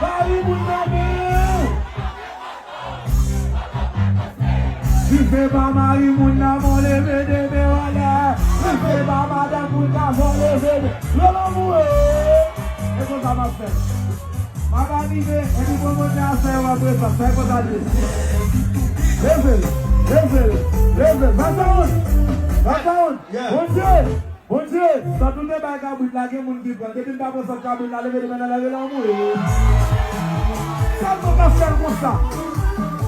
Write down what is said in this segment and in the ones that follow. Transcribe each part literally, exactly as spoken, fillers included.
Mari moun nan men. Dife pa mari moun nan, men leve de men anlè. Dife pa madanm moun nan, men leve de. Yo lanmou, eh. E konsa m ap fè. M ap anime, epi pwomotè a fè yo apre sa, fè konsa l ye. Leve, leve, leve. Ba sa wont. Ba sa wont. Bondye. Bondye, sant ou te bay kabrit la, gen moun ki pran. Depi n pa pran sant kabrit la, leve de men nan lè lanmou. Sa nou ka fè l konsa.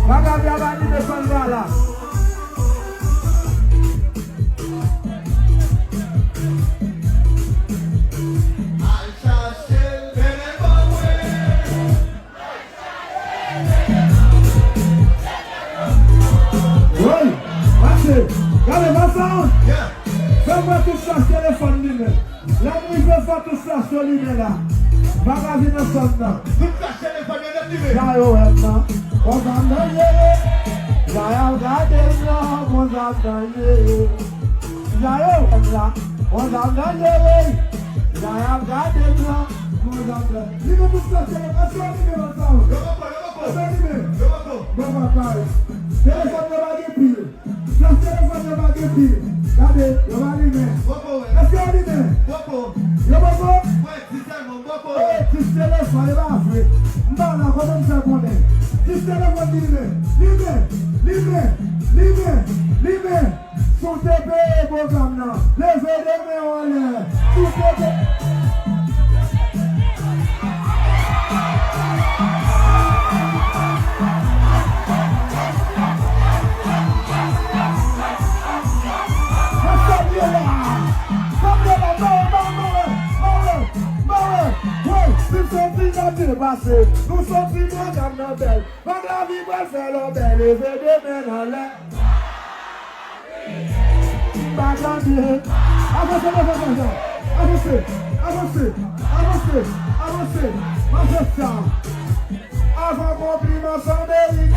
Bagay la va li desann la la. Al chache l, mennen l ban mwen. Woy, mache, gade, ba sa wont. Fè m wè tout flach telefòn limen. Lè m rive fè tout flach yo limen la. Magazin ansanm nan. Tout flach telefòn yo nèt limen. Jan yo wè m nan, konsa m nan ye. Jan y ap gade m nan, konsa m nan ye. Jan yo wè m la, konsa m nan ye. Jan y ap gade m nan, konsa m nan. Limen tout flach telefòn, èske yo limen ba sa wont? Yo poko, yo poko. Èske yo limen? Yo poko. Bon, papa, telefòn yo pa gen pil. Flach telefòn yo pa gen pil. Gade, yo pa limen. Poko, wè. Èske yo limen? Poko. Yo poko? Wè, ti sèlman, poko. Eh, ti telefòn, e pa vre. M pa la, kòman m fè konnen? Ti telefòn limen. Limen, limen, limen, limen. Si w te peye pwogram nan, leve de men w anlè. Si w te pe- Mwen salye la. Salye la. Mare, mare, mare, mare, mare. Wi, si se ti gade pase, nou soti pwogram nan bèl. Fòk lavi pral fè lòbèy, leve de men anlè. M pa tande. Avanse, avanse, avanse. Avanse, avanse, avanse, avanse. Mache sa. Avan konpliman san merit.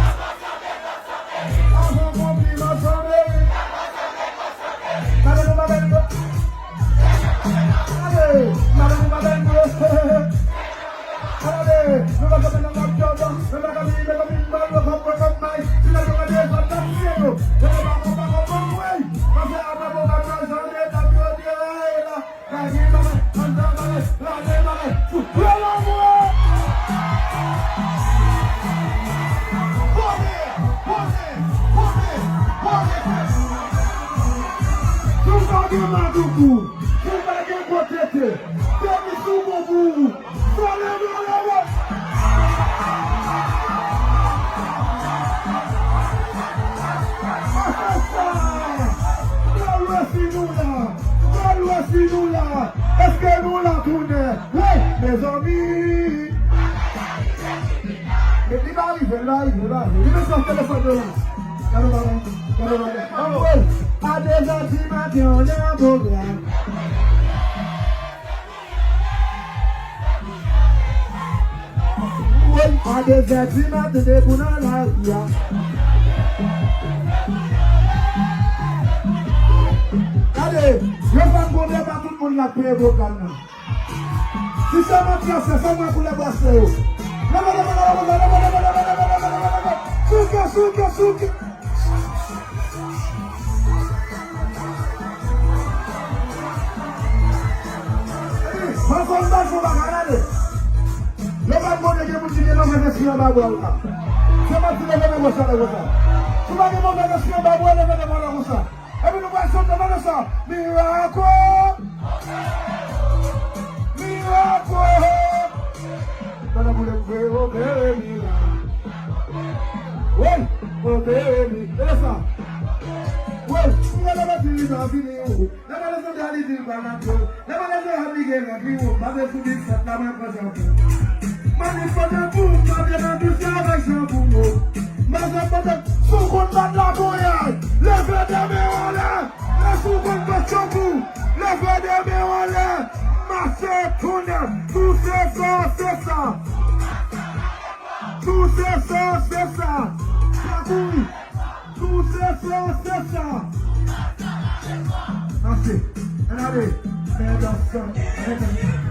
Avan konpliman san merit. Gade nou pa bèl. Gade, gade nou pa bèl. Gade, nou pa bèl nan map Jordan. Nou pa ka vini, nou pa vini, nou pa vini, nou pa vini. Si la nou gade, sa t ap fè yo. Yo pa konn, pa konn, konn, wi. Paske apre pwogram nan, jan etap yo te la. Gade bagay, gade bagay, gade bagay. Yo lanmou. Poze, poze, poze, poze. Si w pa gen madoukou, si w pa gen gwo tete, tenis ou bon pou ou. Vole, vole, vole. Pase sa. Bèl wè si nou la. Bèl wè si nou la. Èske nou la tounen? Wi, mezanmi. Men li pa rive, li pa rive, li pa rive. Li met sou telefòn yo la. Gade bagay, gade bagay. Anmwey, a de zè di maten, on est en progrès. Woy, a de zè di maten, debout nan lari a. Gade, yo pa pwoblèm a tout moun la k peye pwogram nan. Si se manti ap fè, fè m wè koulè brasle yo. Leve, leve, leve, leve, leve, leve, leve, leve, leve, leve. Souke, souke, souke. Epi, mwen fò m ba l fon bagay, gade. Yo pa konnen gen moun ki gen move lespri anba bwa w la. Se manti, leve men gòch la konsa. Si w pa gen move lespri anba bwa w, leve men gòch la konsa. Epi nou pral chante, tande sa. Mirak o, mirak o. Pandan boule m vre, opere mirak. Wi, opere mi. Tande sa. Wi, m gade lè ti li pa vini ou. Lè mwen leve sante a li di l pa nan kò. Lè mwen leve a li gen règ li ou. Baze sou big sèt la mwen pran jan pou. Manif pote pou m, mande nan dosye avèk jan pou mou. Manje pote, si w konn bat la konyay, leve de men w anlè. Lè si w konn bat chan pou, leve de men w anlè. Mache tounen, tou se sa, se sa. Tou se sa, se sa. Pa kouri. Tou se sa, se sa. Ase. Ann ale. Fè dans sa.